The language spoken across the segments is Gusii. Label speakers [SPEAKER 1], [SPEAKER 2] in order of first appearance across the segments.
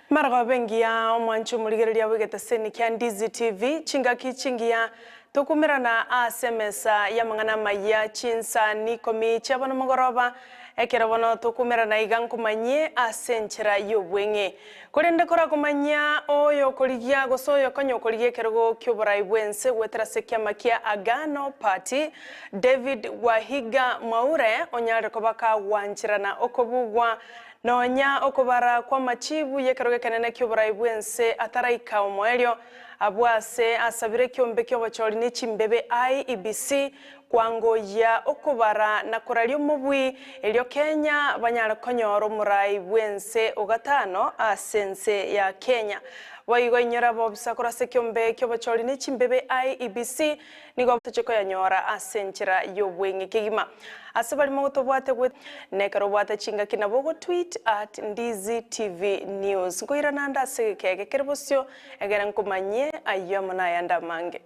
[SPEAKER 1] Marogoba engiya omwanchi omorigereria bw'egeteseni kia Ndizi TV, chingaki chingiya tokumerana ase emesa y'amang'ana amayia chinsa nikomi chia bono mogoroba, ekero bono tokumerana iga nkomanyie ase enchera y'obweng'e. Korende korakomanyia oyokorigia gose oyokonya okorigia ekerogo ki'oborai bw'ense goetera ase ekiama kia Agano Party, David Wahiga Mwaure onyarire koba kagwancherana okobugwa Nonya okobara kw'amachibu y'ekerogo ekenene ki'oborai bw'ense ataraika omoerio, abwo aase asabire ekiombe ki'obochori ne chimbebe IEBC kwangoyia okobara na koraria omobui, erio Kenya banyare konyora omorai bw'ense o gatano ase ense ya Kenya. Boigo inyora abobisa korwa ase ekiombe ki'obochori ne chimbebe IEBC Nigo tochia koyanyora ase enchera y'obweng'e kegima. Ase barimo gotobwate gwe nekero obwate chingaki nabo ogo tweet at Ndizi TV News. Nkoirana ande ase egeka eke kere bosio egere nkomanyie ayio amo nayande amange.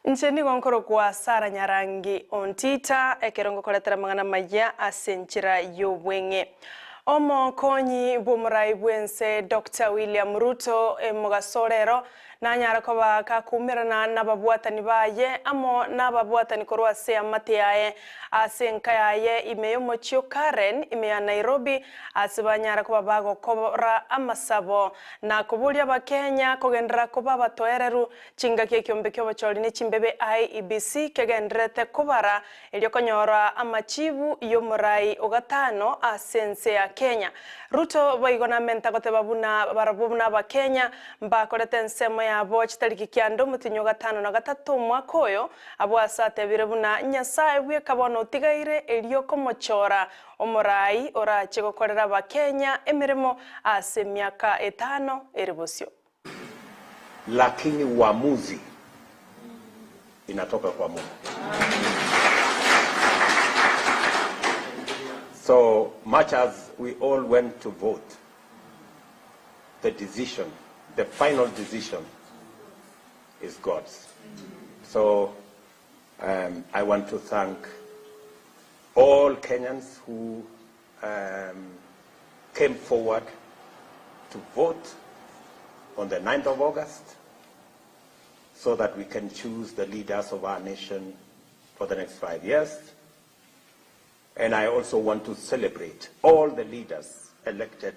[SPEAKER 1] Inche nigo nkorokwa Sara Nyarangi Ontita, ekero ngokoretera amang'ana amaya ase enchera y'obweng'e. Omokonyi bw'omorai bw'ense Doctor William Ruto emogaso rero nanyare koba kakoumerana nababwatani baye amo nababwatani korwa ase eamate yaye ase enka yaye ime y'omochie o Karen ime ya Nairobi ase banyare koba bagokora amasabo Na koboria Abakenya kogenderera koba abatoereru, chingaki ekiombe ki'obochori ne chimbebe IEBC kegendererete kobara erio konyora amachibu y'omorai o gatano ase ense ya Kenya. Ruto boigo namenta goteba buna barabwo buna Abakenya mbakorete ensemo yabo chitariki kianda omotienyi o gatano na gatato omwaka oyo, abwo ase atebire buna Nyasae bweka bono otigaire erio komochora Omoraai orache gokorera Abakenya emeremo ase emiaka etano ere bosio.
[SPEAKER 2] Lakini uamuzi inatoka kwa Mungu. So much as we all went to vote, the decision, the final decision is God's. So um, I want to thank all Kenyans who um, came forward to vote on the 9th of August so that we can choose the leaders of our nation for the next five years. And I also want to celebrate all the leaders elected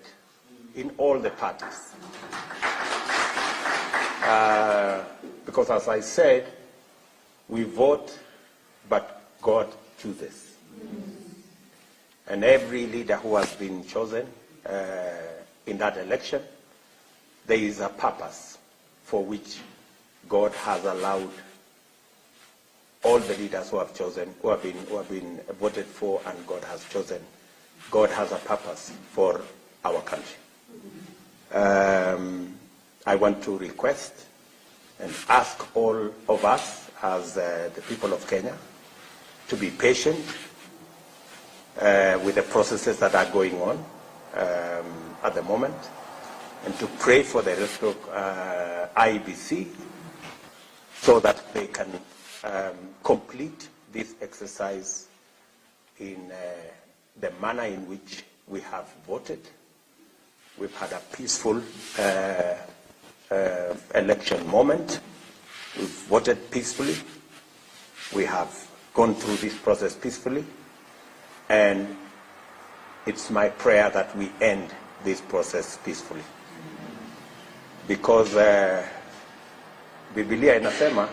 [SPEAKER 2] in all the parties. Uh, because as I said, we vote, but God chooses. And every leader who has been chosen uh, in that election, there is a purpose for which God has allowed all the leaders who have chosen, who have been, who have been voted for and God has chosen. God has a purpose for our country. Um, I want to request and ask all of us as uh, the people of Kenya to be patient uh, with the processes that are going on um, at the moment and to pray for the rest of uh, IBC so that they can um, complete this exercise in uh, the manner in which we have voted. We've had a peaceful uh, uh, election moment. We've voted peacefully. We have gone through this process peacefully. And it's my prayer that we end this process peacefully. Because uh, Biblia inasema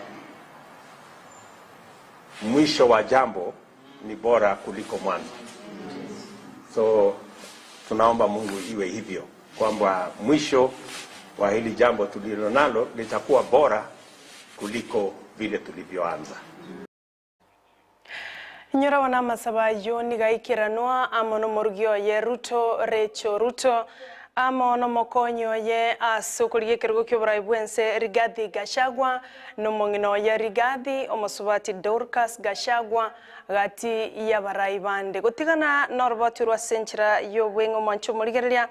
[SPEAKER 2] mwisho wa jambo ni bora kuliko mwanzo. So tunaomba Mungu iwe hivyo kwamba mwisho wa hili jambo tulilonalo litakuwa bora kuliko vile tulivyoanza.
[SPEAKER 1] Inyora bono amasabo ayio nigo aikeranwa amo nomorugi oye Ruto, Rachel Ruto, amo nomokonyi oye ase okorigia ekerogo ki'oborai bw'ense Rigathi Gachagua, na omong'ina oye Rigathi, omosubati Dorcas Gachagua, gati y'abarai bande. Gotigana noroboti orwo ase enchera y'obweng'e omwanche omorigereria.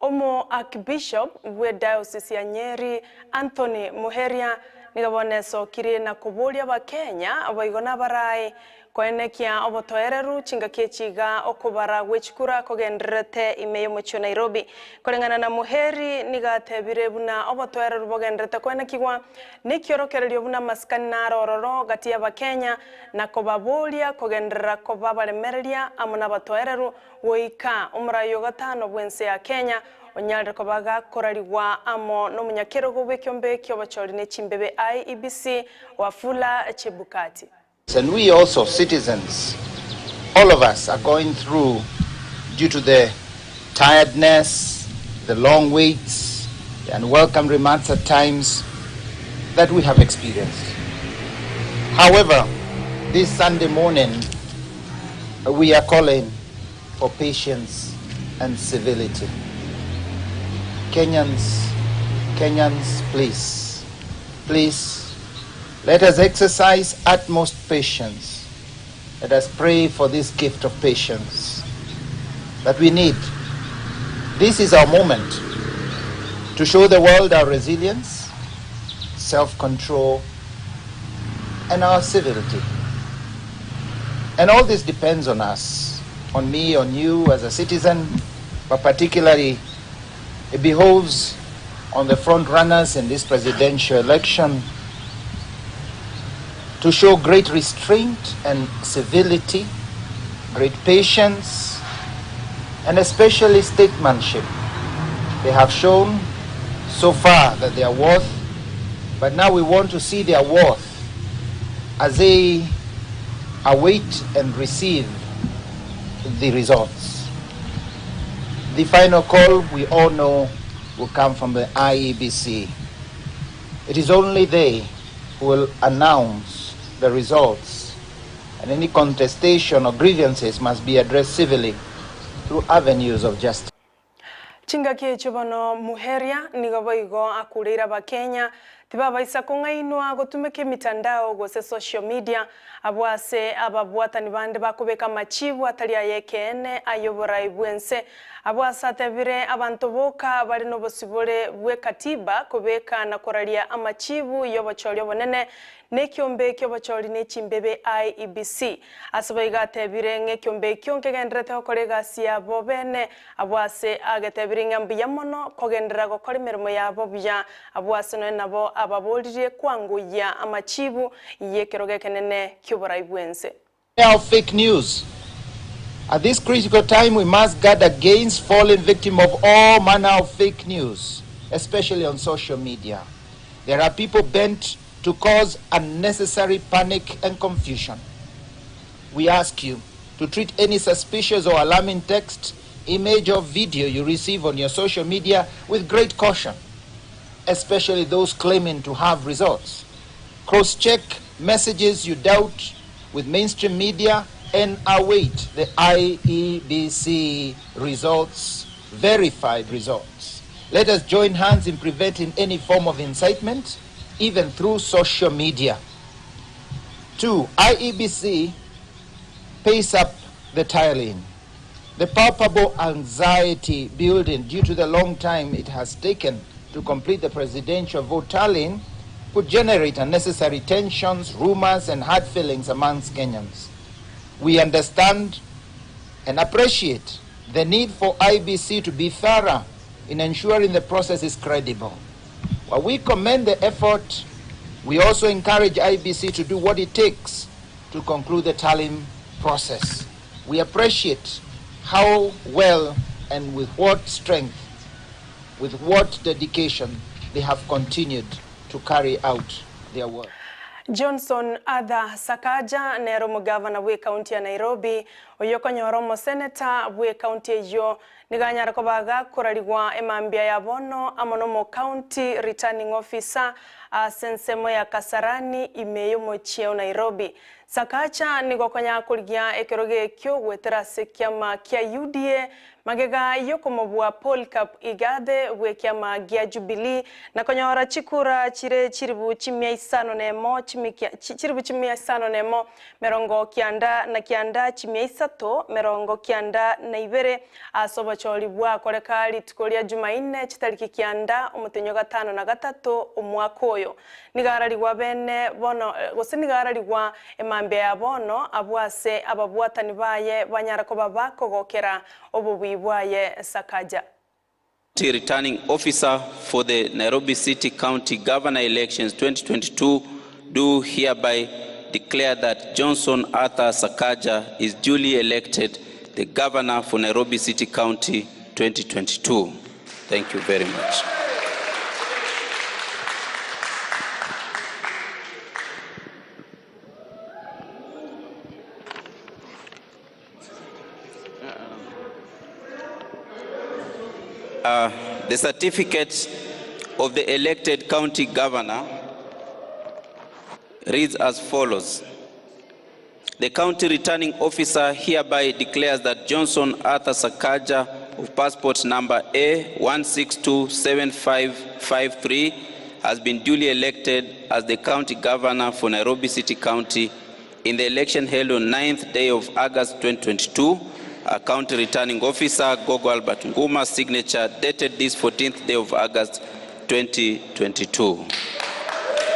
[SPEAKER 1] Omo Archbishop bwe Diocese ya Nyeri Anthony Muheria nigo bono esokirie na koboria abakenya boigo nabaraai koenekia obotoereru chingaki echi iga okobara gwe chikura kogendererete ime y'omochie o Nairobi. Koreng'ana na Muheri nigo atebire buna obotoereru bogendererete koenekigwa nekiorokererio buna amasikani naro ororo gati y'abakenya na kobaboria kogenderera koba abaremereria amo nabatoereru Goika omorai o gatano bw'ense ya Kenya onyarire koba gakorarigwa amo nomonyakerogo bw'ekiombe ki'obochori ne chimbebe IEBC Wafula Chebukati.
[SPEAKER 3] And we also citizens, all of us are going through due to the tiredness, the long waits, the unwelcome remarks at times that we have experienced. However, this Sunday morning, we are calling for patience and civility. Kenyans, Kenyans, please, please, let us exercise utmost patience. Let us pray for this gift of patience that we need. This is our moment to show the world our resilience, self-control, and our civility. And all this depends on us, on me, on you as a citizen, but particularly it behoves on the front runners in this presidential election to show great restraint and civility, great patience, and especially statesmanship. They have shown so far that they are worth, but now we want to see their worth as they await and receive the results. The final call, we all know, will come from the IEBC. It is only they who will announce the results, and any contestation or grievances must be addressed civilly through avenues of justice.
[SPEAKER 1] Chingaki echio bono Muheria nigo boigo akureire Abakenya tibabaisa kong'ainwa gotumeka emitandao gose social media abwo ase ababwatani bande bakobeka amachibu atari ay'ekeene ay'oborai bw'ense. Abwo ase atebire abanto boka bare nobosibore bw'ekatiba kobeka na koraria amachibu y'obochori obonene Nekiombe ki'obochori ne chimbebe IEBC. Ase boigo atebire ng'a ekiombe ekio nkegendererete gokora egasi yabo bene, abwo ase agetebire ng'a mbuya mono kogenderera gokora emeremo yabo buya, abwo ase nonya nabo ababoririe kwangoyia amachibu y'ekerogo ekenene ki'oborai bw'ense.
[SPEAKER 3] Of fake news. At this critical time we must guard against falling victim of all manner of fake news, especially on social media. There are people bent to cause unnecessary panic and confusion. We ask you to treat any suspicious or alarming text, image or video you receive on your social media with great caution, especially those claiming to have results. Cross-check messages you doubt with mainstream media and await the IEBC results, verified results. Let us join hands in preventing any form of incitement, even through social media. 2. IEBC pace up the tiling. The palpable anxiety building due to the long time it has taken to complete the presidential vote tallying could generate unnecessary tensions, rumors, and hard feelings amongst Kenyans. We understand and appreciate the need for IBC to be thorough in ensuring the process is credible. While we commend the effort, we also encourage IBC to do what it takes to conclude the tallying process. We appreciate how well and with what strength, with what dedication they have continued to carry out their work.
[SPEAKER 1] Johnson Arthur Sakaja nere omogavana bw'ekaunti ya Nairobi, oyio okonyora omoseneta bw'ekaunti eyio nigo anyare koba gakorarigwa emambia ya bono amo nomo county returning officer. Ase ensemo ya Kasarani ime y'omochie o Nairobi. Sakaja nigo konya korigia ekerogo ekio goetera ase ekiama kia UDA magega y'okomobua Polycarp Igathe bw'ekiama gia Jubilee na konyora chikura chire chiribu chimia isano nemo chimikia chiribu chimia isano nemo merongo kianda na kianda chimia isato merongo kianda na ibere Ase obochori bwakoreka rituko ria Jumaine chitariki kianda omotenyi o gatano na gatato omwaka oyo, nigo ararigwa bene bono, gose nigo ararigwa emambia ya bono abwo ase ababwatani baye banyara koba bakogokera obobui bwaye Sakaja.
[SPEAKER 4] Returning Officer for the Nairobi City County Governor Elections 2022 do hereby declare that Johnson Arthur Sakaja is duly elected the Governor for Nairobi City County 2022. Thank you very much. The certificate of the elected county governor reads as follows. The county returning officer hereby declares that Johnson Arthur Sakaja of passport number A1627553 has been duly elected as the county governor for Nairobi City County in the election held on 9th day of August 2022. A county returning officer, Gogo Albert Nguma, signature dated this 14th day of August 2022.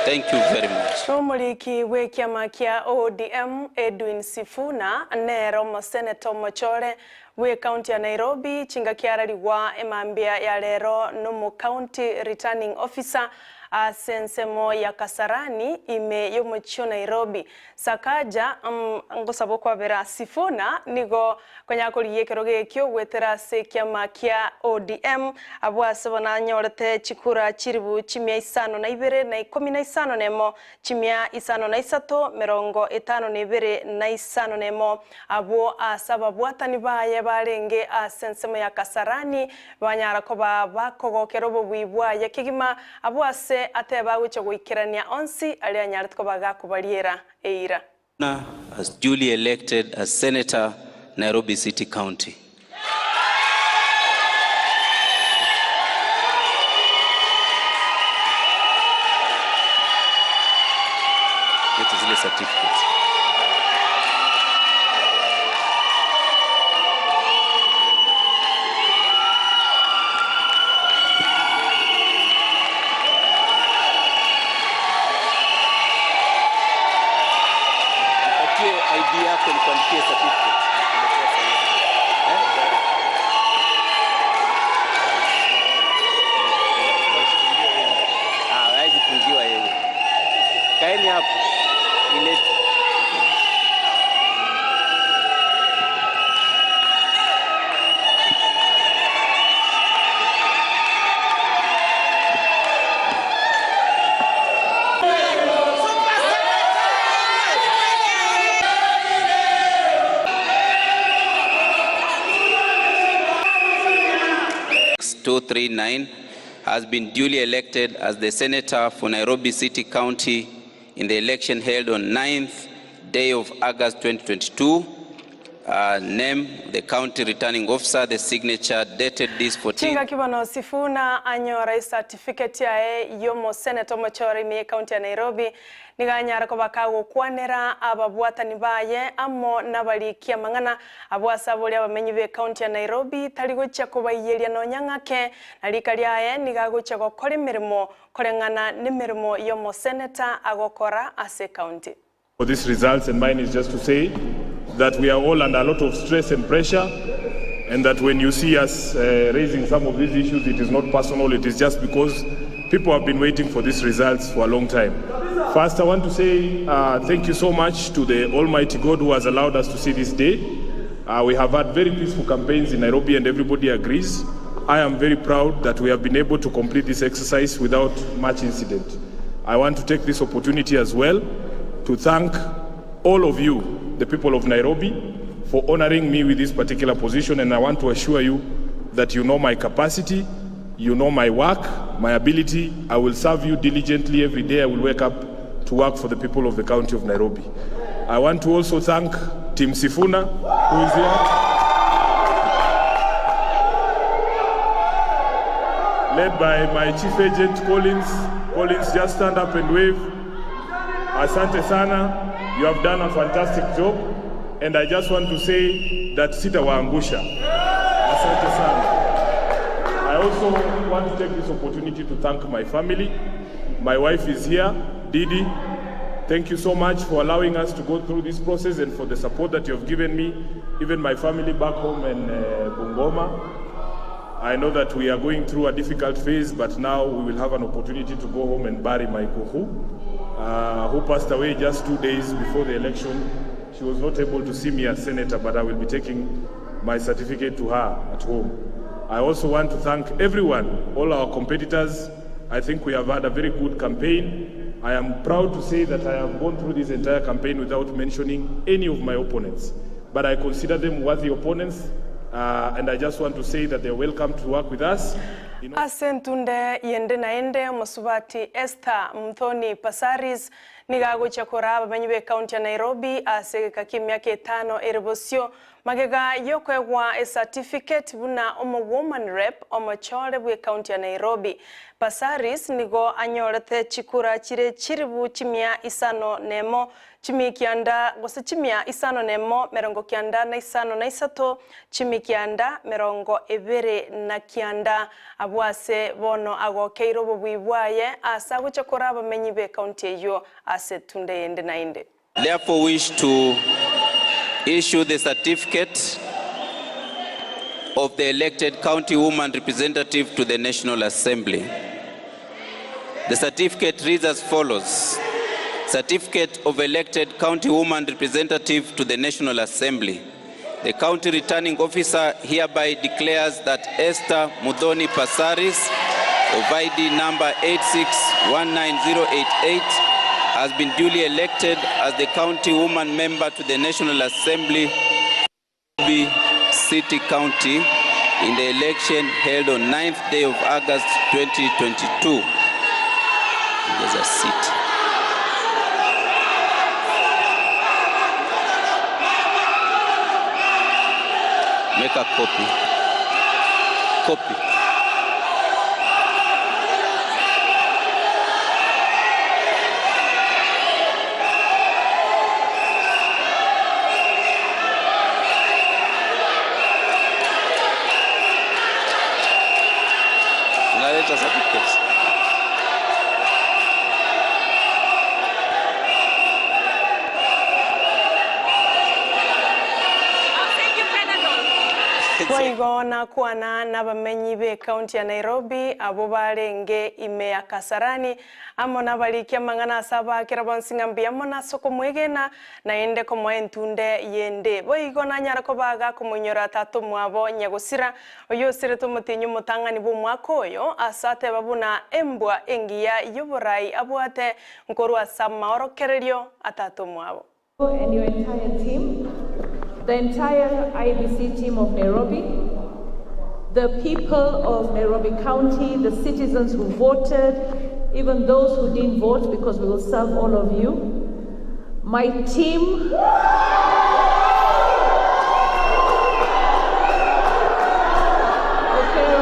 [SPEAKER 4] Thank you very much.
[SPEAKER 1] Omoriki bw'ekiama kia ODM Edwin Sifuna nere omoseneta omochore bw'ecounty ya Nairobi chingaki ararigwa emambia ya rero nomo county returning officer ase ensemo ya Kasarani ime y'omochie o Nairobi. Sakaja ngosaba okwabera Sifuna nigo konya korigia ekerogo ekio goetera ase ekiama kia ODM abwo ase bono anyorete chikura chiribu chimia isano na ibere na ikomi na isano nemo chimia isano na isato merongo etano na ibere na isano nemo abwo ase ababwatani baye barenge ase ensemo ya Kasarani banyara koba bakogokera obobui bwaye kegima abwo ase ateba agocha goikerania onsi aria anyarete koba gakobariera eira.
[SPEAKER 4] As duly elected as Senator, Nairobi City County. Leta zile certificates. Nipatie ID yako nikuandikie certificate. Eh? Ah, hawezi fungiwa yeye. Kaeni hapo. Ilete. 239 has been duly elected as the senator for Nairobi City County in the election held on 9th day of August 2022. Name the county returning officer, the signature dated this 14th.
[SPEAKER 1] Chingaki bono Sifuna anyora certificate yaye yomo senator mochore ime county ya Nairobi niganyara koba kagokwanera ababwatani baye amo nabarikia mang'ana abwo ase abori abamenyi be county ya Nairobi tari gochia kobaiyeria nonya ng'ake na rika riaye nigagochia gokora emeremo koreng'ana na emeremo yomo senator agokora ase county.
[SPEAKER 5] For these results, and mine is just to say that we are all under a lot of stress and pressure, and that when you see us raising some of these issues, it is not personal, it is just because people have been waiting for these results for a long time. First, I want to say thank you so much to the Almighty God who has allowed us to see this day. We have had very peaceful campaigns in Nairobi and everybody agrees. I am very proud that we have been able to complete this exercise without much incident. I want to take this opportunity as well to thank all of you, the people of Nairobi, for honoring me with this particular position, and I want to assure you that you know my capacity You know my work, my ability. I will serve you diligently every day. I will wake up to work for the people of the county of Nairobi. I want to also thank Tim Sifuna, who is here. Led by my chief agent, Collins. Collins, just stand up and wave. Asante sana. You have done a fantastic job. And I just want to say that sitawaangusha. Asante sana. I also want to take this opportunity to thank my family. My wife is here, Didi. Thank you so much for allowing us to go through this process and for the support that you have given me, even my family back home in Bungoma. I know that we are going through a difficult phase, but now we will have an opportunity to go home and bury my kuhu, who passed away just 2 days before the election. She was not able to see me as senator, but I will be taking my certificate to her at home. I also want to thank everyone, all our competitors. I think we have had a very good campaign. I am proud to say that I have gone through this entire campaign without mentioning any of my opponents, but I consider them worthy opponents, and I just want to say that they're welcome to work with us.
[SPEAKER 1] Ase ntunde yende naende omusubati Esther Muthoni Passaris nigagocha kora abamenyi be county ya Nairobi ase egeka kia emiaka etano ere bosio magega yokoegwa ecertificate buna omo woman rep omochore bwe county ya Nairobi. Passaris nigo anyorete chikura chire chiribu chimia isano nemo chimikianda gose chimia isano nemo merongo kianda na isano na isato chimikianda merongo ebere na kianda abwase bono agokeire obobui bwaye ase agocha kora abamenyi be county eyo ase tunde yende naende.
[SPEAKER 4] Therefore wish to issue the certificate of the elected county woman representative to the National Assembly. The certificate reads as follows. Certificate of elected county woman representative to the National Assembly. The county returning officer hereby declares that Esther Muthoni Passaris of ID number 8619088 has been duly elected as the county woman member to the National Assembly, Nairobi City County, in the election held on 9th day of August 2022. There's a seat. Make a copy. Copy. Unaleta certificates.
[SPEAKER 1] Boigo nakwana n'abamenyi be county ya Nairobi abo barenge ime ya Kasarani amo n'abariki amang'ana ase abakera bonsi ng'a mbuya mono ase okomwegena naende komoa entunde yende. Boigo nanyara kobaga komonyora tata omwabo nyagosira oyo osirete omotinyi omotang'ani bwa omwaka oyo ase ateba buna embwa engiya y'oborai abwate nkorwa ase amaorokererio atata omwabo.
[SPEAKER 6] And your entire team, the entire IEBC team of Nairobi, the people of Nairobi County, the citizens who voted, even those who didn't vote, because we will serve all of you. My team, okay,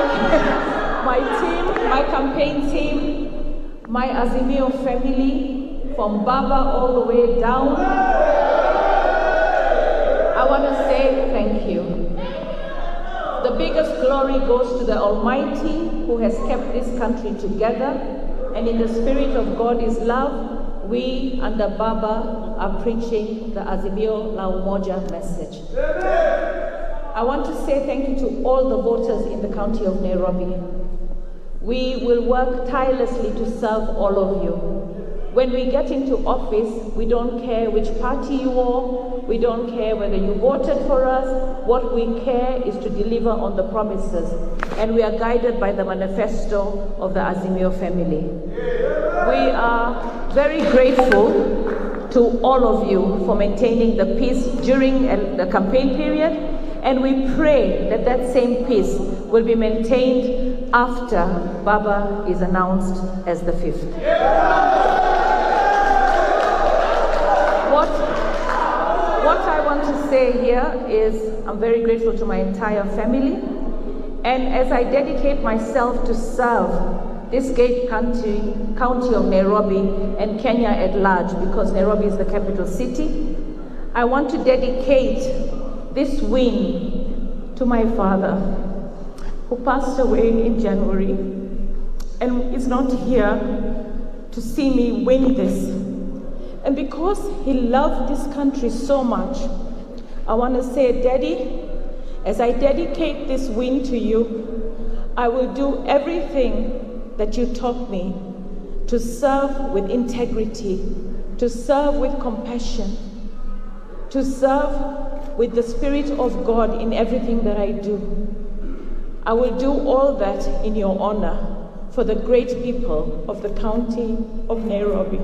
[SPEAKER 6] okay. My team, my campaign team, my Azimio family, from Baba all the way down, I want to say thank you. The biggest glory goes to the Almighty who has kept this country together, and in the spirit of God is love, we under Baba are preaching the Azimio La Umoja message. I want to say thank you to all the voters in the county of Nairobi. We will work tirelessly to serve all of you. When we get into office, we don't care which party you are, we don't care whether you voted for us. What we care is to deliver on the promises, and we are guided by the manifesto of the Azimio family. We are very grateful to all of you for maintaining the peace during the campaign period, and we pray that that same peace will be maintained after Baba is announced as the fifth. What, what I want to say here is I'm very grateful to my entire family. And as I dedicate myself to serve this great country, county of Nairobi and Kenya at large, because Nairobi is the capital city, I want to dedicate this win to my father, who passed away in January and is not here to see me win this. And because he loved this country so much, I want to say, Daddy, as I dedicate this win to you, I will do everything that you taught me to serve with integrity, to serve with compassion, to serve with the Spirit of God in everything that I do. I will do all that in your honor for the great people of the county of Nairobi.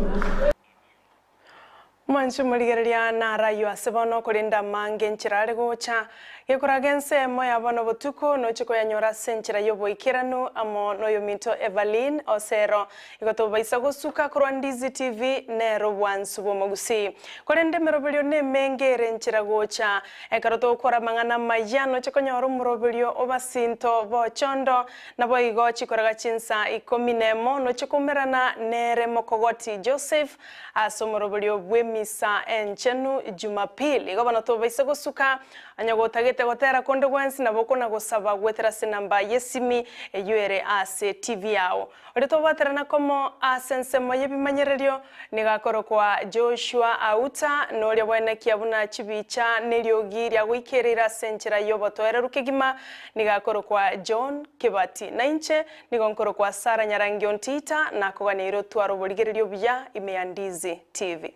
[SPEAKER 1] Mwanchi omorigereria naraywo ase bono korende amange enchera are gocha, gekoraga ensemo ya bono botuko noche koyanyora ase enchera y'oboikeranu amo noyominto Evaline Osero. Igo tobaisa gosuka korwa Ndizi TV nero obwansu bw'omogusii. Korende emeroberio nemenge ere enchera gocha, ekero togokora amang'ana amaya noche konyora omoroberio obasinto bochondo, naboigo chikoraga chinsa ikomi nemo noche koumerana nere mokogoti Joseph ase omoroberio bw'emisa enchenu Jumapili. Igo bono tobaise gosuka onye gotagete gotera konde gwensi nabo okona gosaba goetera ase enamba y'esimi eywo ere ase TV yao. Oria tobwaterana komo ase ensemo y'ebimanyererio nigo akorokwa Joshua Auta, na oria bwenekia buna chibicha na eriogi ria goikereire ase enchera y'obotoereru kegima nigo akorokwa John Kibati. Na inche nigo nkorokwa Sarah Nyarangi Ontita, nakoganeire otware oborigereria obuya ime ya Ndizi TV.